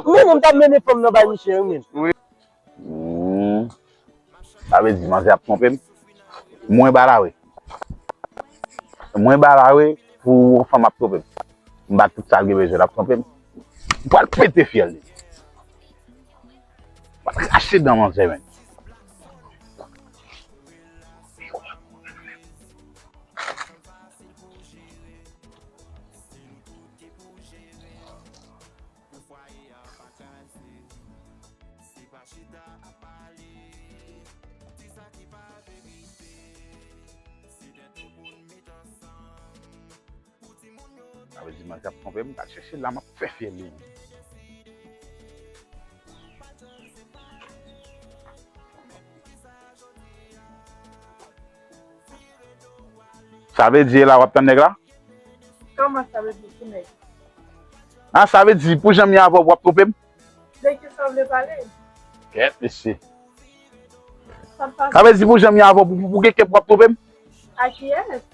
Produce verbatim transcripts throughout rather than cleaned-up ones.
Mwen menm k ap mennen fanm nan bay misye, wi, men. Hmm. Sa vle di manzè ap twonpe m? Mwen balawe. Mwen balawe pou yon fanm ap twonpe m. M ba tout sa l gen bezwen, l ap twonpe m. M pral pete fyèl li. M pral krache dan manzè, men. Sa vle di manzè ap twonpe m, m pral chèche l la, m ap fè fyèl li. Sa vle di e la w ap tann nèg la? Kòman sa vle di pou nèg? Ah, sa vle di pou jan m ye avè w, w ap twonpe m? De kisa w vle pale? Kèt, mesye. Sa vle di pou jan m ye avè w, pou, pou, pou gen kèk w ap twonpe m? A kiyès?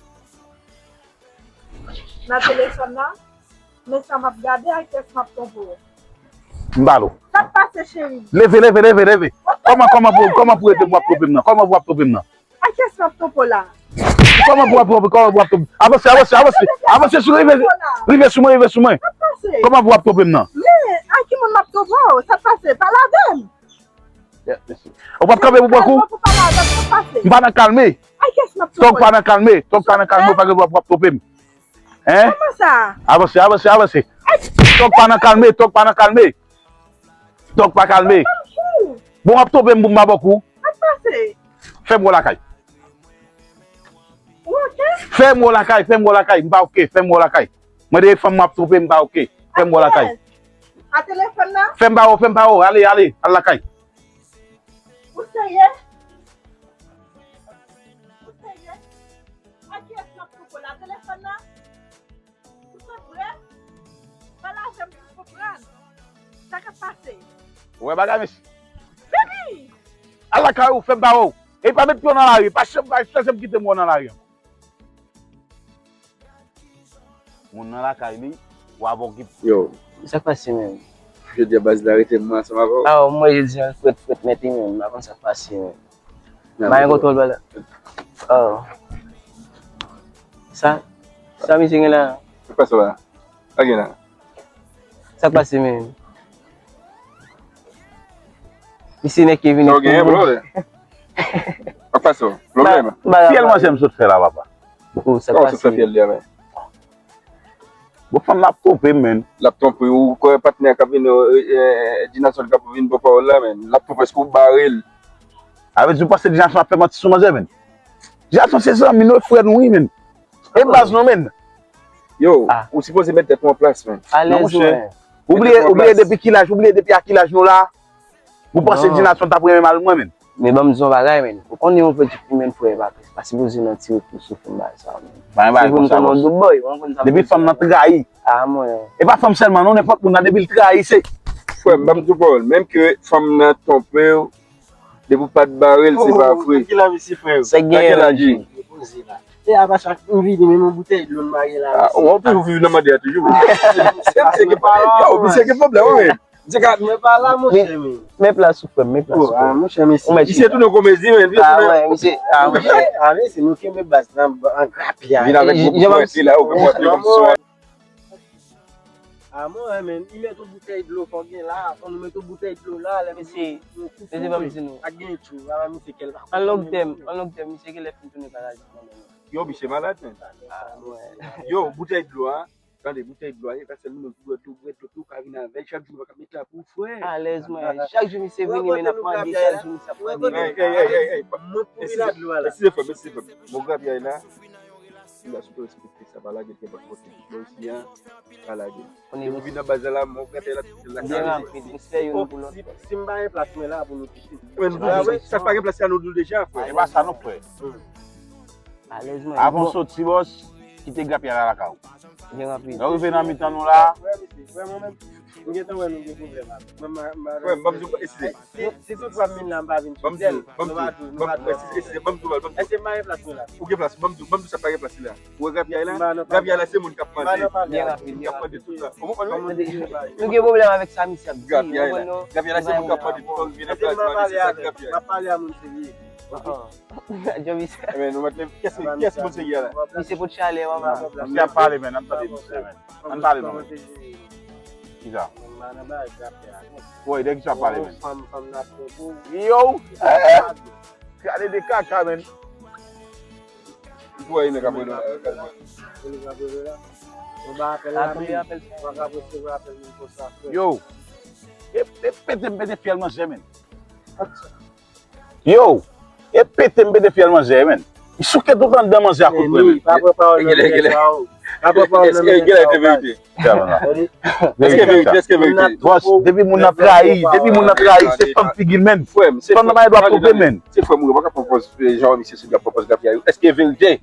Nan telefòn nan? Men sa m ap gade, a kiyès m ap twonpe w? M ba l ou. Sa k pase, cheri? Leve, leve, leve, leve. Kòman, kòman pou, kòman pou rete pou w ap twonpe m nan? Kòman pou w ap twonpe m nan? A kiyès m ap twonpe w la? Kòman pou w ap twonpe, kòman pou w ap twonpe? Avanse, avanse, avanse. Avanse sou, rive, rive sou mwen, rive sou mwen. Sa k pase? Kòman pou w ap twonpe m nan? Men, a ki moun m ap twonpe w? Sa k pase? Pale avè m. Ou p ap kanpe pou pran kou? Ou pa nan kalme. Tòg pa nan kalme. Tòg pa nan kalme. Ou pa gen dwa pou w ap twonpe m. Hein? Avanse, avanse, avanse. Tòg pa nan kalme. Tòg pa nan kalme. Tòg pa kalme. Bon, w ap twonpe m pou m pa ba w kou. Fè m wè w lakay. Fè m wè w lakay. Fè m wè w lakay. M pa oke. Fè m wè w lakay. Mwen de fanm m ap twonpe, m pa oke. Fè m wè w lakay. A telefòn nan? Fè m ba w, fè m ba w. Ale, ale, al lakay. Ou serye? Ou serye? A kiyès m ap twonpe w la? Telefòn nan? Ou sanble? Pale avè m pou m konprann. Sa k ap pase? Ou wè bagay, mesye? Baby! Al lakay ou, fè m ba w. E pa met pye w nan lari, pa chanm, pa chanm kite m wè w nan lari ankò. Moun nan lakay li, w ap okipe. Yo. Sa k pase menm? Jodi a baz la rete mwen ansanm avè w. Ah, mwen jodi a frèt, frèt nèt wi menm. M pa konn sa k pase menm. M pa gen kontwòl bal la. Oh. Sa, sa misye gen la? Sa k pase la? Sa gen la? Sa k pase menm? Misye nèk ki vini. Sa w genyen pou mwen? Sa k pase w? Pwoblèm? Fyèl manzè m sot fè la, papa. Oh, sa k pase? Fyèl li a, men. Bon, fanm la ap twonpe m, men. L ap twonpe w, ou kwè patnè k ap vin, eh, Dinason k ap vin pran pawòl la, men. L ap twonpe, èske w bare l? Sa vle di ou panse Dinason ap fè manti sou manzè, men? Dinason se zanmi nou, e frè nou, wi, men. E baz nou, men. Yo, ou sipoze met tèt ou an plas, men. Non, monchè. Ou bliye, ou bliye depi ki laj, ou bliye depi a ki laj nou la? Ou panse Dinason t ap renmen mal mwen, men? Men ban m di w yon bagay, men. Ou konnen yon pitit fi, men, frè, pa, pa sipoze nan tire kou sou fanm bagay sa, men. Pa gen bagay konsa, boss. Depi fanm nan trayi. Ah, mwen. E pa fanm sèlman, non, nenpòt moun nan, depi l trayi, se. Frè m, ban m di w pawòl. Menm ke fanm nan twonpe w, depi w pa t bare l, se pa vre. Sa gen laj li? E apa sa, m vini, men yon boutèy dlo m bare la. Ah, ou toujou viv nan mande a toujou. Se misye ki pa la, yo, misye ki pwoblèm, wi. Mwen pa la, monchè, men. Men plas ou, frè m, men plas ou. Ah, monchè, mesye. Misye tounen komedi, men. Ah, wè, misye. Ah, monchè. Ah, mesye, nou kenbe baz nan an grapyay. Vin avèk gwo pwèt li la, ou fè pwèt li kòmsi se yon. Ah, mwen, men, li met yon boutèy dlo, fò gen la, fò nou met yon boutèy dlo la, lè misye, misye pa m di nou. Ak gen tchou, ala misye kèl pa. An long tèm, an long tèm, misye genlè fin tounen parazi nan men nou. Yo, misye malad, men. Ah, mwen. Yo, boutèy dlo a. Tande, boutèy dlo a, e pa sèl moun ki bwè dlo, bwè dlo, tou ka vin avè l, chak jou nou pa ka met la pou frè. Alèz, mwen. Chak jou misye vini, men n ap mande, chak jou misye ap mande. Ey, ey, ey, ey, ey, pa, mwen pou vin a dlo a la. Eskize frè m, eskize frè m. Bon, grapyay la, si la sou respekte sa, pa lage l, gen pa kote. Bon, isi a, pa lage l. Depi w vin nan baz la, mwen, grapyay la, tout la. Byen rapid, misye youn pou lòt. Si, si m pa gen plas, mwen la pou nou tout. Mwen, nou, sa pa gen plas, se a nou di w deja, frè. E pa sa non, frè. Alèz, mwen. Avan w soti, bòs, kite grapyay la lakay ou. Byen rapid. Lè w rive nan mitan nou la, M gentan wè nou gen pwoblèm avè l. Mwen, m, m, Frè m, ban m di w, eskize. Si, si toutfwa m vin la, m pa vin sou sèl, nou pa dwe, nou pa dwe. Eskize, ban m di w, ban m di w. Èske m pa gen plas mwen la? Ou gen plas, ban m di w, ban m di w sa pa gen plas li la. Ou wè grapyay la? Grapyay la se moun k ap mande. Byen rapid, byen rapid. Ou konprann wi? Nou gen pwoblèm avèk sa misye ap di, ou konprann non? Grapyay la se moun k ap mande pou fè l vin nan plas mwen, se sa grapyay. M ap pale a moun serye. John Michel. Ebyen, nou mèt leve. Kiyès, kiyès moun serye a la? Misye pot chalè, papa. Misye ap pale, men, ann tande misye, men. Ann pale non, men. Kisa? Woy, de kisa w ap pale, men? Yo! Gade de kaka, men. Ou wè nèg ap rele la. Yo! E, e pete m pete fyèl manzè, men. Yo, e pete m pete fyèl manzè, men. Li souke tout anndan manzè a kout men, men. Pa pran pawòl nan men sa yo. Pa pran pawòl nan men sa yo. Èske verite, èske verite? Bòs, depi moun nan trayi, depi moun nan trayi, se fanm figi l, men. Fanm nan pa gen dwa twonpe, men. Se frè m, ou pa ka pran pòz, jan misye sou ap pran pòz grapyay. Èske verite?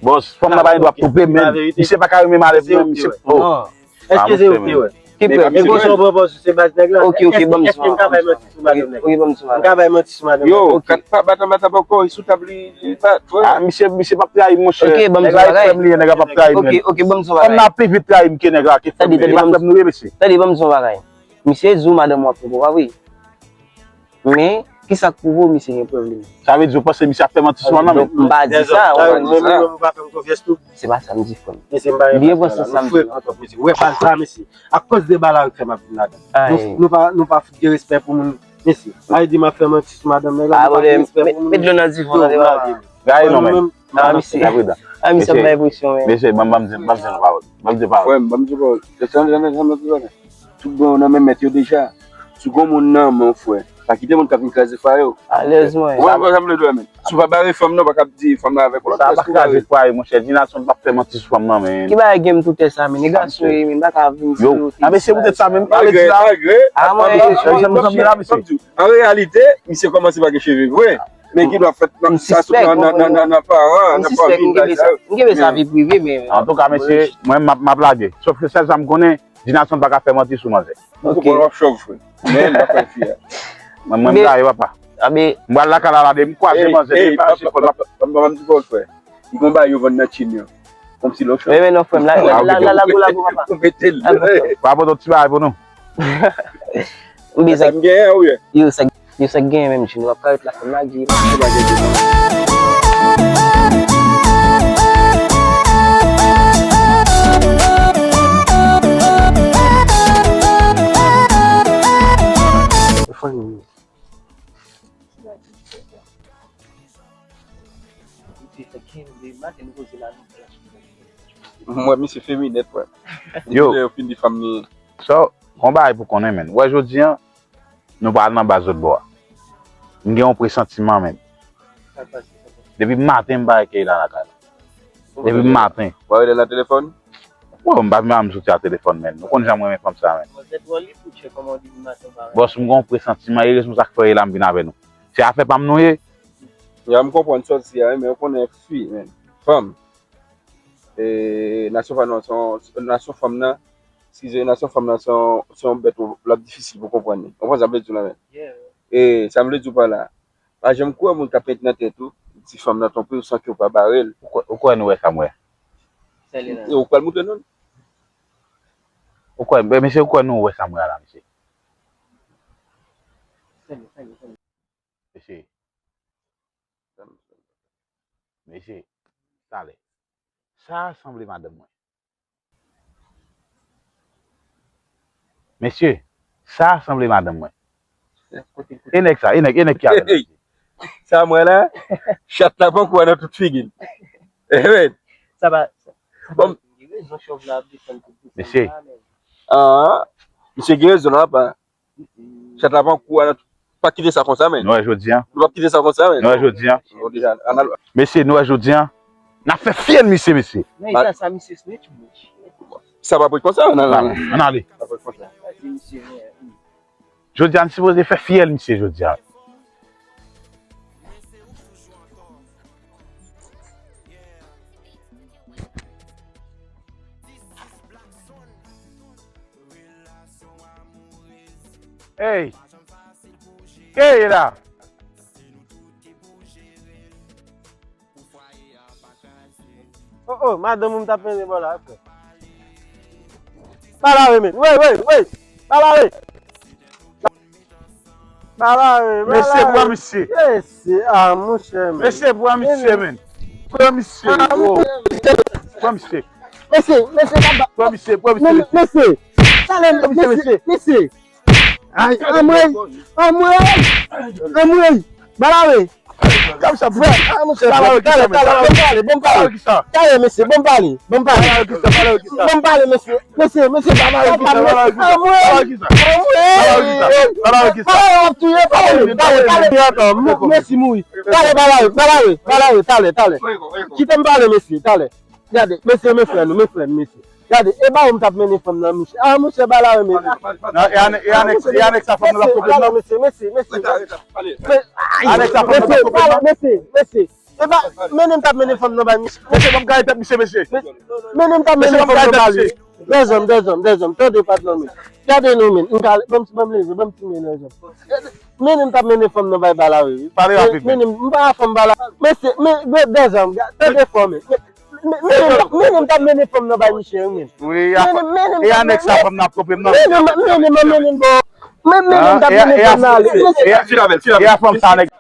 Bòs, fanm nan pa gen dwa twonpe, men. Misye pa ka renmen malèv, men. Misye, oh. Èske se ou ki wè? Ki prèv? E konsa w pran pòz sou se baz nèg la? Ok, ok, ban m sou madanm. Ok, ban m sou madanm. M ka bay manti sou madanm. Yo, kat pa batan batan pa kò, li sou tab li, li pa, frè. Ah, misye, misye p ap trayi m, monchè. Ok, ban m sou bagay. Nèg la e frè m li ye, nèg la p ap trayi m. Ok, ok, ban m sou bagay. Fanm nan ap pi vit trayi m ke nèg la, ke frè m li ye. Li pa frè m nou ye, mesye. Tande, ban m sou bagay. Misye di w madanm w ap pran pòz, pa vre? Men, kisa k pwouve w misye gen pwoblèm? Sa vle di ou panse misye ap fè manti sou fanm nan, men? M pa di sa, ou pa di sa. Mwen menm, ou pa fè m konfyans tou. Se pa sa m di, frè m. Mesye, m pa gen plas la. Byen pran sans sa m di. Ou frekant twòp, mesye. Ou wè pa sa, mesye. Akoz de bala ou fè m ap vin ladan. Nou, nou pa, nou pa fout gen respè pou moun, mesye. Ay di m ap fè manti sou madanm nèg la, nou pa gen respè pou moun. Met dlo nan divan, tande papa. Gade non, men. Ah, misye. Gade prezidan. Ah, misye ap bay presyon, men. Mesye, ban m, ban m di, ban m di yon pawòl. Ban m di yon pawòl. Frè m, ban m di yon pawòl. Tande, tande, tande, tande. Tout bon yo nan men mèt yo deja. Si w gon moun nan men w, frè, pa kite moun k ap vin kraze fwaye w. Alèz mwen. Ou konprann sa m vle di w la, men? Si w pa bare fanm nan, w pa ka ap di fanm nan avèk yon lòt. Sa pa kraze fwaye, monchè. Dinason p ap fè manti sou fanm nan, men. Ki bagay gen m tout sa, men? E gason ye, men, m pa ka vin di yo. Yo, a, men se poutèt sa, men, m pale di la. Malgre, malgre, a, mwen, mwen, mwen, mwen, mwen, mwen, mwen, mwen, mwen, an reyalite, misye kòmanse pa gen cheve vre. Men ki dwa fèt nan, sa sou nan, nan, nan, nan, nan paran, nan fanmi, bagay sa yo. M kenbe sa vi prive, men. Antouka, mesye, mwen, m ap, m ap lage. Sòf ke sèl sa m konnen, Dinason pa ka fè manti sou manzè. Ou konprann, w ap chòv, frè. Men, m pa kwè fi a. Mwen, mwen, m gaye, papa. M pral lakay la, la, de m kwaze manzè, de pa sipòt, m ap. Ban m di pawòl, frè. Li gon bagay yo vann nan Chin yo. Kòmsi lò chòv. Men, men, non, frè m, la, la, la, lago, lago, papa. Ou mete l. Pa pote yon ti bagay pou nou. M bezwen. Sa m genyen, ou ye? Yo, sa Yo, sa k genyen menm, Junior? W ap ka ret la, fè m lage. Mwen, misye feminèt, mwen. Yo. Depi lè yo fin di fanm ni. So, gon bagay pou konnen, menn. Wè, jodi a, nou pral nan baz lòt bò a. M gen yon presantiman, menn. Depi maten, m pa wè Keyla lakay la. Depi maten. Ou pa rele nan telefòn? Bon, m pa menm soti a telefòn, menn. Ou konn jan m renmen fanm sa, menn. Bòs, m gen yon presantiman, e rezon sa k fè e la m vin avè nou. Se afè pa m nou ye. Ya, m konprann sa w di a, wi, men ou konnen fi, menn. Fanm. E, nasyon fanm nan, se yon, nasyon fanm nan, eskize, nasyon fanm nan, se yon, se yon bèt w, l ap difisil pou konprann li. Ou konprann sa m vle di w la, menn? E, sa m vle di w pa la, pa janm kwè moun k ap met nan tèt ou, di fanm nan twonpe w san ke w pa bare l. Ou kwè, ou kwè nou wè sa m wè? E ou pral montre nou l? Ou kwè, men mesye, ou kwè nou wè sa m wè a la, mesye? Mesye. Mesye, talè. Sa a sanble madanm mwen. Mesye, sa a sanble madanm mwen. E nèg sa, e nèg, e nèg ki avè l. Sa mwen la, chat la pran kou a nan tout figi l. Amen. Sa pa. Bon. Mesye. Ah, misye gen rezon la, pa. Chat la pran kou a nan tout. Pa kite sa konsa, men. Nou wè jodi a. Nou p ap kite sa konsa, men. Nou wè jodi a. Mesye, nou wè jodi a. N ap fè fyèl misye, mesye. Men sa, sa misye snitch, bouch. Sa pa pou konsa, nan, nan, nan. Ann ale. Sa pa pou konsa. Jodi a, n sipoze fè fyèl misye jodi a. Ey! Ey la! Oh, oh, madanm ou m t ap mennen bò la, frè. Ba la wi, men. Wi, wi, wi. Ba la wi. Ba la wi, ba la wi. Mesye, pran misye. Mesye, ah, monchè, men. Mesye, pran misye, men. Pran misye. Ah, oh. Monchè. Pran misye. Mesye, mesye, papa. Pran misye, pran misye, mesye. Mesye. Talè, mesye, mesye. Ay, anmwey, anmwey, anmwey. Ba la wi. Kòm sa, frè. Ah, monchè, talè, talè, talè, bon pale, bon pale. Talè, mesye, bon pale, bon pale. Bon pale, mesye. Mesye, mesye, ba la wi. Anmwey, anmwey. Ba la wi, ap touye, ba la wi. Talè, talè, talè. Mesye mouri. Talè, ba la wi, ba la wi, ba la wi, talè, talè. Kite m pale, mesye, talè. Gade, mesye, men frè nou, men frè nou, mesye. Gade, e ba ou m t ap mennen fanm nan, monchè. Ah, monchè, ba la wi, men. Non, e anè-, e anèks, e anèks sa fanm nan ap kote nan. Mesye, mesye, mesye. Anèks sa fanm nan ap kote nan. Mesye, mesye. E ba, mennen m t ap mennen fanm nan bay misye. Mesye, ban m kare tèt misye, mesye. Mennen m t ap mennen fanm nan bay li. Dèzòm, dèzòm, dèzòm. Tande patnè, men. Gade nou, men. M ka, ban m, ban m leve, ban m ti men dèzòm. Mennen m t ap mennen fanm nan bay ba la wi. Pale rapid, men. Mennen m, m pa fanm ba la. Mesye, men, men, dèzòm, tande fò, men. Men, men, men, men, men, m t ap mennen fanm nan bay misye, wi, men. Wi, e anèks sa fanm nan ap kote nan. Men, men, men, men, men, men, bon. Men, men, men, m t ap mennen fanm nan ale. Mesye, e a fanm sa, nèg.